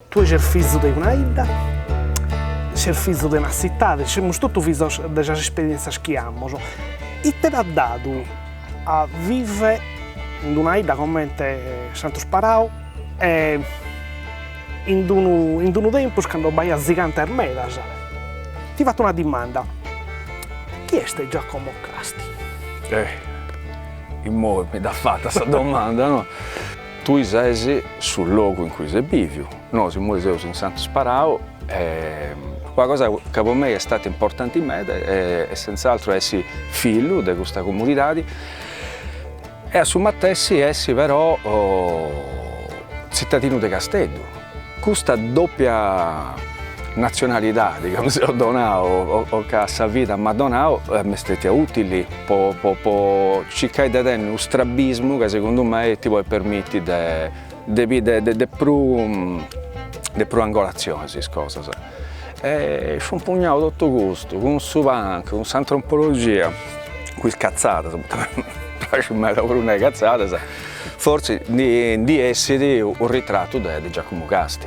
Tue ses fizu de una 'idda, ses fizu de una tzitade, semus totu fizos de sas esperientzias chi amus. Ite t'at dadu a viver in una 'idda comente Santu Sparau e in unu in unu tempus cando b'aiat zigantes medas? Ti fatto una dimanda, chi est Giacomo Casti? Eh, immoi mi dd'as fata sa domanda, no? Tui ses su logu in cui ses biviu, nosu immoi seus in Santu Sparau e una cosa ca po mei est stata importanti meda est senz'altru essi fillu de custa comunidadi e a su matessi essi però tzitadinu de Casteddu. Custa doppia natzionalidadi ca mi seu donau o ca sa vida m'at donau m'est stetia utili po po po circai de tenni unu strabismu ca segundu mei ti podit permiti de de biri de prus de prus angolatzionis is cosas. E scumpugnau totu custu cun su punk, cun s'antropologia, cun is catzadas, poita mi praxit meda puru nai catzadas, fortzis ndi ndi essit u' ritratu de Giacomo Casti.